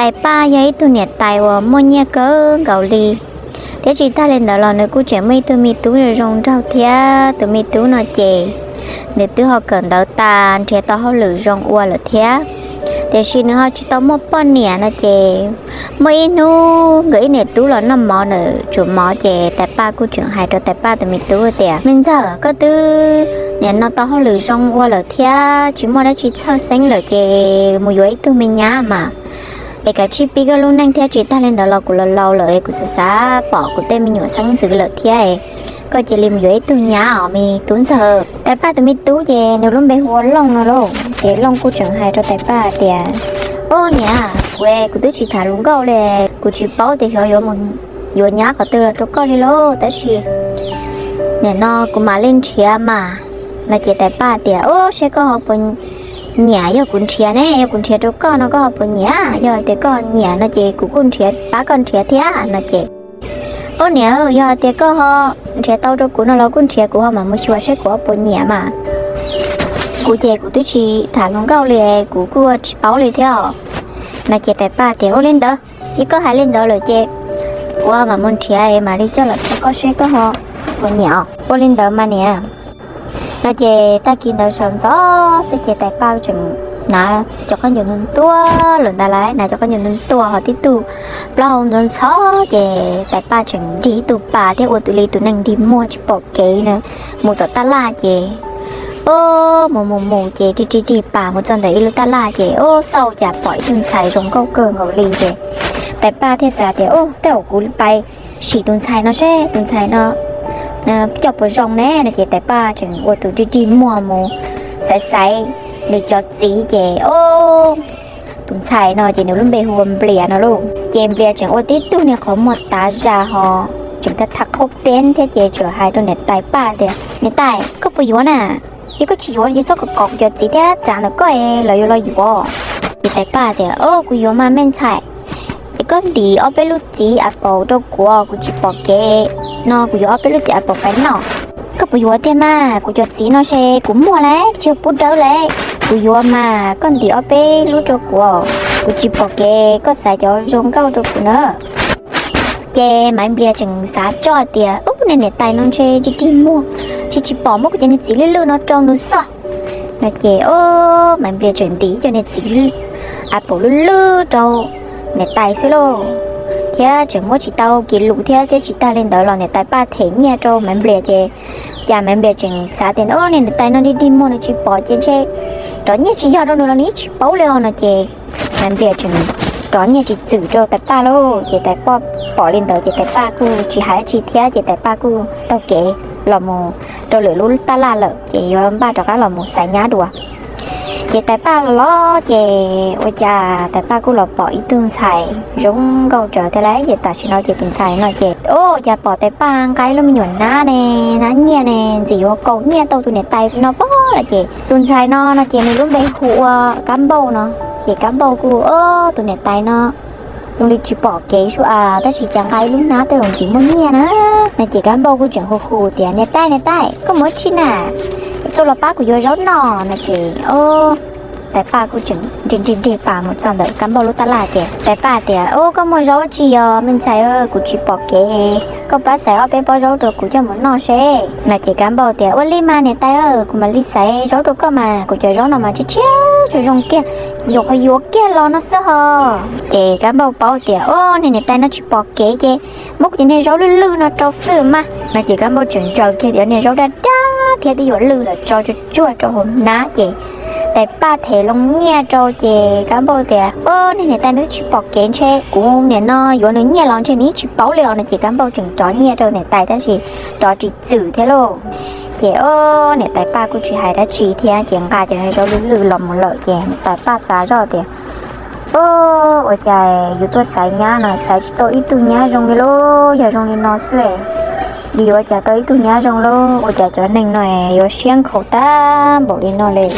Tais Paj yog ib tug niam tais uas muaj nyiaj kawg nkaus li, thiab tsis tag li ntawd los nws kuj tseem muaj ib tug me tub zoo zoo nraug thiab. Tus me tub no ces nws twb ho kawm ntawv tas nrhiav tau hauj lwm zoo ua lawm thiab, tiam sis nws ho tsis tau muaj poj niam no ces muaj ib hnub nkawd ib niam tub los noj mov ntawm tsuam mov ces Tais Paj kuj tseem hais rau Tais Paj tus me tub tias, Me ntxawg, koj twb nim no tau hauj lwm zoo ua lawm thiab tsis muaj dab tsi txhawj xeeb lawm ces mus yuav ib tug me nyab mas, es kav tsij pib koj lub neej thiab, tsis tag li ntawd los kuv los laus lawm es kuv xav xav pom kuv tej me nyuam xeeb ntxwv lawm thiab, koj cia li mus yuav ib tug nyab os me tub ntxawg. Tais Paj tus me tub ces nws lub npe hu ua Looj no lauj. Ces Looj kuj tseem hais rau Tais Paj tias, Au niam, kuv, kuv twb tsis tham hluas nkauj li, kuv tsis paub tias xyov yuav mus yuav nyab qhov twg los rau koj li lauj, tab sis nim no kuv mam li nrhiav mas. No ces Tais Paj tias, Au, seb koj ho puas nyiam, yog kuv nrhiav ne, yog kuv nrhiav rau koj no koj ho puas nyiam? Yog tias koj nyiam no ces kuv kuj nrhiav, pab koj nrhiav thiab. No ces, Au niam, yog tias koj ho nrhiav tau rau kuv no los kuj nrhiav, kuv ho mam mus xyuas seb kuv ho puas nyiam mas. Kuv ces kuv twb tsis tham hluas nkauj li, kuv kuj tsis paub li thiab. No ces Tais Paj tias, Ua li ntawd, yog koj hais li ntawd lawm ces kuv mam mus nrhiav mam li coj los rau koj seb koj ho puas nyiam. Ua li ntawd mas niam. No ces tag kis ntawd sawv ntxov xwb ces Tais Paj tseem hnav cov khaub ncaws ntuag ntuag lawm ntag lauj, hnav cov khaub ncaws ntuag ntuag ho tib tug plaub hau ntxhov ntxhov ces Tais Paj tseem nrig ib tug pas thiab ua tus li tus neeg nrig muag tsis pom kev na, mus tom taj laj ces, o, mus mus mus ces rig rig rig pas mus txog ntawm ib lub taj laj ces, o, xauj cas pom ib tug ntxhais zoo nkauj kawg nkaus li ces Tais Paj thiaj xav tias, o, tej zaum kuv pais sim tus ntxhais no seb tus ntxhais no coj puas zoo ne. No ces Tais Paj tseem ua tus rig rig muag mus xaiv xaiv nws cov txiv ces, o, tus ntxhais no ces nws lub npe hu ua Nplias no lauj. Ces Nplias tseem ua tib tug niag qhov muag tav zas ho tseem tham tham qhaub peeb thiab ces tseem hais rau niam Tais Paj tias, Niam Tais, koj puas yuav na? Yog koj tsis yuav no ces txhob kom kuv cov txiv thiab txav ntawm koj es lawv yuav los yuav. Ces Tais Paj tias, O, kuv yuav mas me ntxhais, es koj ntim ob peb lub txiv a paus rau kuv, kuv tsis pom kev no, kuv yuav ob peb lub txiv a paus pais noj. Koj puas yuav tiag mas? Kuv cov txiv no ces kuv muag lauj, tsis yog pub dawb lauj. Kuv yuav mas, koj ntim ob peb lub rau kuv, kuv tsis pom kev, koj xaiv cov zoo nkauj rau kuv na. Ces Maiv Nplias tseem xav tso tias, Ub, niag niam tais no ntshe rig rig muag, ntshe tsis pom, muab kuv cov niag txiv lwj lwj no rau nws xwb. No ces, o, Maiv Nplias tseem ntim cov niag txiv a paus lwj lwj rau niam tais xwb lauj, thiab tseem muab tsis tau kev lus thiab, thiab tsis tag li ntawd los niam Tais Paj them nyiaj rau Maiv Nplias ces, cas Maiv Nplias tseem xav tias, O, niag niam tais no rig rig muag nws tsis pom ces ntshe rov nyiaj tsis yog rau nws los nws yeej tsis paub li os. No ces Maiv Nplias tseem rov nyiaj tsis txwm rau Tais Paj lauj. Ces Tais Paj pom li ntawd ces Tais Paj kuj tsis hais dab tsi thiab ces Tais Paj kuj taug kev los mus rau lwm lub taj laj lawm ces yuav npaj rov qab los mus xaiv nyab dua. Ces Tais Paj los ces ua cas Tais Paj kuj los pom ib tug ntxhais zoo nkauj tsawv thiab lauj. Ces tam sim no ces tus ntxhais no ces, o, cas pom Tais Paj nqa ib lub me nyuam nab ne, nab nyiaj ne, ntxim yuav kaus nyiaj tau tus niam tais no pob lawm. Ces tus ntxhais no no ces nws lub npe hu ua Kab Npauj no. Ces Kab Npauj kuj, O, tus niam tais no zoo li tsis pom kev sua, tab sis cas nqa ib lub nab tej zaum ntxim muaj nyiaj na. No ces Kab Npauj kuj tseem hu hu tias, Niam tais, niam tais, koj mus ua dab tsi na? Tuaj los pab kuv yuav zaub noj. No ces, o, Tais Paj kuj tseem nrig nrig nrig pas mus txog ntawm Kab Npauj lub taj laj ces Tais Paj tias, O, koj muaj zaub tsis yog me ntxhais, kuv tsis pom kev, koj pab xaiv ob peb pob zaub rau kuv coj mus noj seb. No ces Kab Npauj tias, Ua li mas niam tais, kuv mam li xaiv zaub rau koj mas, kuv cov zaub no mas tshiab tshiab zoo zoo kiag, nyuam qhuav yuav kiag los no xwb ho. Ces Kab Npauj paub tias, O, niag niam tais no tsis pom kev ces muab kuv cov niag zaub lwj lwj no rau xwb mas. No ces Kab Npauj tseem ntsaws kiag cov niag zaub daj daj thiab twb yuav lwj lawm tso tsuag tsuag rau hauv nab ces Tais Paj them loo nyiaj rau ces Kab Npauj tias, O, niag niam tais no twb tsis pom kev, ntshe kuv nim no yuav nws nyiaj los ntshe nws yeej tsis paub li os. No ces Kab Npauj tseem rov nyiaj rau niam tais tab sis rov tsis txwm thiab lauj. Ces, o, niam Tais Paj kuj tsis hais dab tsi thiab ces nqa cov niag zaub lwj lwj los mus lawm ces niam Tais Paj xav zoj tias, O, ua cas yus tuaj xaiv nyab no xaiv tsis tau ib tug nyab zoo li lauj, yog zoo li no xwb, yus yuav ua cas tau ib tug nyab zoo lauj? Ua cas cov neeg no yuav siab nkhaus tag npaum li no li?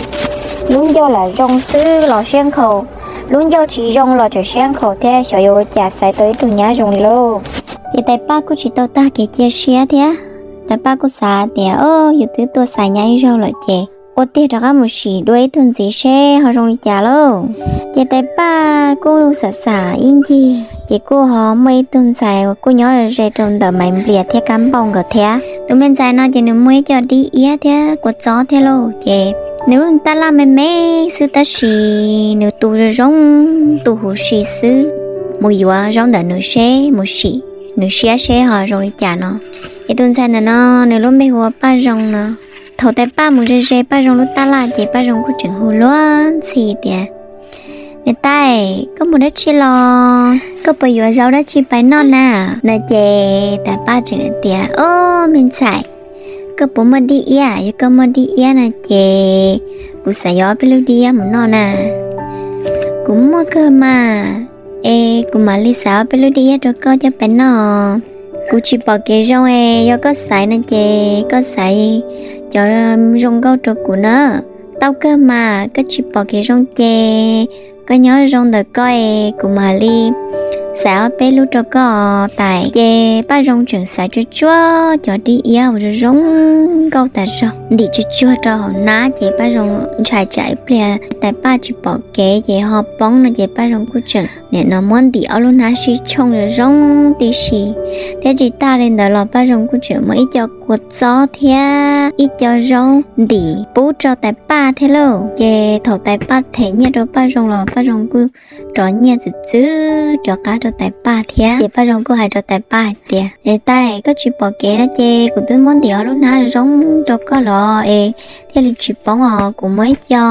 Lub ncauj lam zoo xwb los siab nkhaus, lub ncauj tsis zoo los tseem siab nkhaus thiab, xyov yuav ua cas xaiv tau ib tug nyab zoo li lauj. Ces Tais Paj kuj tsis tau tag kev cia siab thiab. Tais Paj kuj xav tias, O, yus twb tuaj xaiv nyab ib zaug lawm ces ua tiag rov qab mus sim dua ib tug ntxiv seb ho zoo li cas lauj. Ces tais Paj kuj xam xam ib ncig ces kuj ho muaj ib tug ntxhais uas kuj nyob ze rau ntawm Maiv Nplias thiab Kab Npauj nkawd thiab. Tus me ntxhais no ces nws muaj ib co dib iab thiab kua txob thiab lauj. Ces nws lub tab laj me me xwb tab sis nws tu zoo zoo, tu huv si xwb. Mus yuav zaub ntawm nws seb, mus sim nws siab seb ho zoo li cas no. Es tus ntxhais ntawm no nws lub npe hu ua Paj Zoo no. Thaum tais Paj mus ze ze Paj Zoo lub tab laj ces Paj Zoo kuj tseem hu luag ntxhi tias, Niam tais, koj mus dab tsi los? Koj puas yuav zaub dab tsi pais noj na? No ces tais Paj tseem tias, Ob, me ntxhais, koj puas muaj dib iab? Yog koj muaj dib iab no ces kuv xav yuav ob peb lub dib iab mus noj na. Kuv muaj kawg mas, es kuv mam li xaiv ob peb lub dib iab rau koj coj pais noj. Kuv tsis pom kev zoo es yog koj xaiv no ces koj xaiv cov zoo nkauj rau kuv na. Tau kawg mas, koj tsis pom kev zoo ces koj nyob zoo ntawm koj es kuv mam li xaiv ob peb lub rau koj tais. Ces Paj Zoo tseem xaiv tsuag tsuag cov dib iab uas zoo zoo nkauj tas zog ntim tsuag tsuag rau hauv hnab ces Paj Zoo ntshai tsam ib pliag tais Paj tsis pom kev ces ho poob no ces Paj Zoo kuj tseem nim no muab ntim ob lub hnab sib tshooj zoo zoo tib si. Thiab tsis tag li ntawd los Paj Zoo kuj tseem muab ib co kua txob thiab ib co zaub ntim pub rau tais Paj thiab lauj. Ces thaum tais Paj them nyiaj rau Paj Zoo los Paj Zoo kuj rov nyiaj txwv txwv rov qab rau tais Paj thiab. Ces Paj Zoo kuj hais rau tais Paj hais tias, Niam tais, koj tsis pom kev no ces kuv twb muab ntim ob lub hnab zoo rau koj los es thiaj li tsis poob os. Kuv muab ib co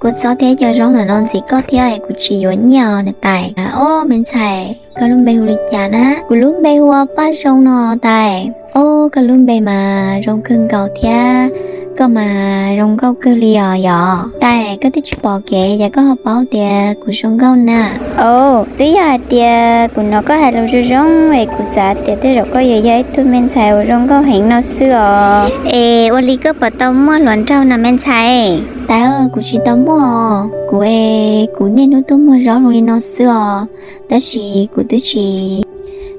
kua txob thiab ib co zaub ntawm no ntxiv koj thiab es kuv tsis yuav nyiaj os niam tais. Ob, me ntxhais, koj lub npe hu li cas na? Kuv lub npe hu ua Paj Zoo no tais. Ob, koj lub npe mas zoo kawg nkaus thiab, koj mas zoo nkauj kawg li os yom. Tais, koj twb tsis pom kev ces koj ho paub tias kuv zoo nkauj na. Ob, twb yog hais tias kuv hnov koj hais lus zoo zoo es kuv xav tias tej zaum koj yuav yog ib tug me ntxhais uas zoo nkauj heev no xwb os. Es ua li koj puas tau muaj hluas nraug na me ntxhais? Tais, kuv tsis tau muaj, kuv es kuv niaj hnub tuaj muag zaub zoo li no xwb os. Tab sis kuv twb tsis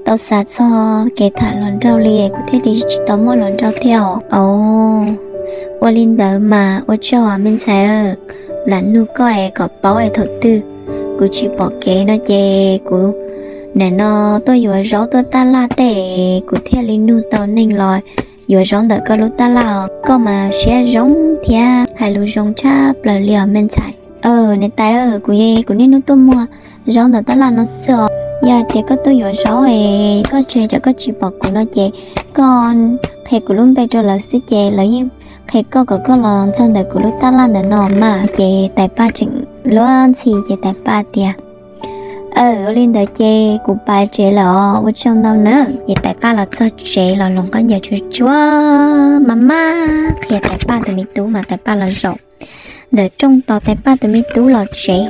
tau xav txog kev tham hluas nraug li, kuv thiaj li tsis tau muaj hluas nraug thiab os. Ua li ntawd mas ua tsaug me ntxhais, lam nug koj es kom paub es thaum twg kuv tsis pom kev no ces kuv nim no tuaj yuav zaub tuaj taj laj tej, kuv thiaj li nug tau neeg los yuav zaub ntawm koj lub taj laj os. Koj mas siab zoo thiab hais lus zoo tshaj plaws li os me ntxhais. Niam tais, kuv, kuv niaj hnub tuaj muag zaub ntawm taj laj no xwb os. Yog hais tias koj tuaj yuav zaub es koj tseg, koj tsis pom kuv no ces koj qhia kuv lub npe rau lawv xwb ces lawv yeej qhia koj kom koj los txog ntawm kuv lub taj laj ntawm no mas. Ces tais Paj tseem luag ntxhi ces tais Paj tias, Aw, ua li ntawd ces kuv pais tsev lawm os, ua tsaug ntau na. Ces tais Paj los txog tsev los hloov khaub ncaws tsuag tsuag maj maj qhia tais Paj tus me tub mas tais Paj los zaum ntawm rooj tos tais Paj tus me tub los tsev,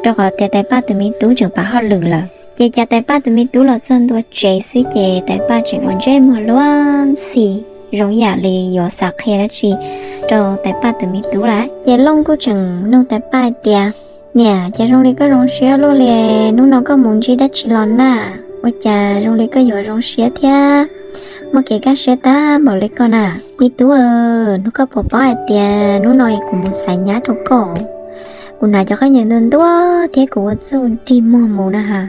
rau qhov tias tais Paj tus me tub tseem pab hauj lwm lawm. Ces cas tais Paj tus me tub los txog ntua tsev xwb ces tais Paj tseem ua ntsej muag luag ntxhi zoo yam li yuav xav qhia dab tsi rau tais Paj tus me tub lawm. Ces Looj kuj tseem nug tais Paj hais tias, Niam, cas zoo li koj zoo siab luaj li, hnub no koj mus ntsib dab tsi los na? Ua cas zoo li koj yuav zoo siab thiab muaj kev kaj siab tag npaum li koj na? Me tub, hnub koj puas paub hais tias hnub no kuv mus xaiv nyab rau koj, kuv hnav cov khaub ncaws ntuag ntuag thiab kuv ua txuj nrig muag mus na has.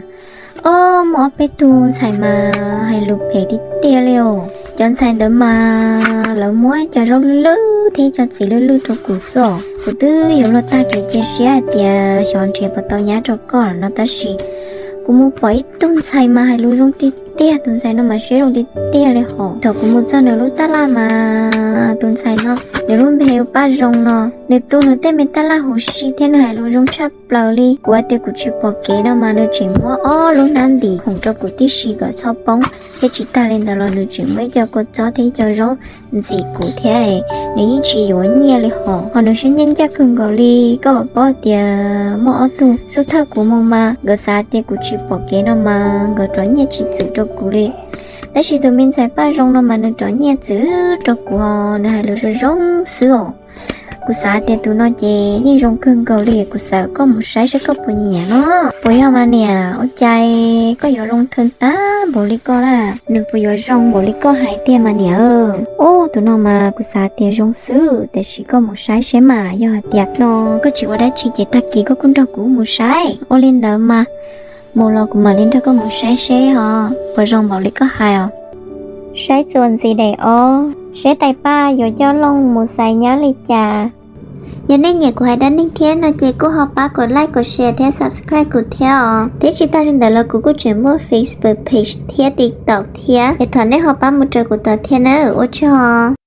Ob, muaj ob peb tug ntxhais mas hais lus phem tiag tiag li os. Cov ntxhais ntawd mas lawv muab cov zaub lwj lwj thiab cov txiv lwj lwj rau kuv xwb os. Kuv twb yuav luag tag kev cia siab hais tias xyov nrhiav puas tau nyab rau koj lawm no tab sis kuv mus pom ib tug ntxhais mas hais lus zoo tiag tiag, tus ntxhais no mas siab zoo tiag tiag li hos. Thaum kuv mus txog nws lub taj laj mas tus ntxhais no nws lub npe hu Paj Zoo no, nws tu nws tej me taj laj huv si thiab nws hais lus zoo tshaj plaws li. Kuv hais tias kuv tsis pom kev no mas nws tseem muab ob lub hnab ntim khoom rau kuv tib si kom txhob poob, thiab tsis tag li ntawd los nws tseem muab ib co kua txob thiab ib co zaub ntxim kuv thiab. Nws yeej tsis yuav nyiaj li hos, hos nws siab ncaj ncaj kawg nkaus li. Koj puas paub tias muaj ob tug xub thawj kuv mus mas nkawd xav tias kuv tsis pom kev no mas nkawd rov nyiaj tsis txwm rau kuv li. Tab sis tus me ntxhais Paj Zoo no mas nws rov nyiaj txwm rau kuv os, nws hais lus zoo zoo xwb os. Kuv xav tias tus no ces yeej zoo kawg nkaus li, kuv xav koj mus saib saib koj puas nyiam no. Puas yog mas niam? Ua cas koj yuav zoo thwm tag npaum li koj na? Nws puas yuav zoo npaum li koj hais tiag mas niam? Ub, tus no mas kuv xav tias zoo xwb, tiam sis koj mus saib seb mas, yog hais tias no koj tsis ua dab tsi ces tag kis koj kuj nrog kuv mus saib. Ua li ntawd mas, mus los kuv mam li nrog koj mus saib seb ho puas zoo npaum li koj hais os. Saib txuas ntxiv daim ob seb tais paj yuav coj Looj mus xaiv nyab li cas. Yog nej nyiam kuv hais dab neeg thiab no ces kuj ho pab kom like, kom share thiab subscribe kuv thiab os. Thiab tsis tag li ntawd los kuv kuj tseem muaj Facebook page thiab TikTok thiab, es thov nej ho pab mus raws kuv tod thiab nawb, ua tsaug.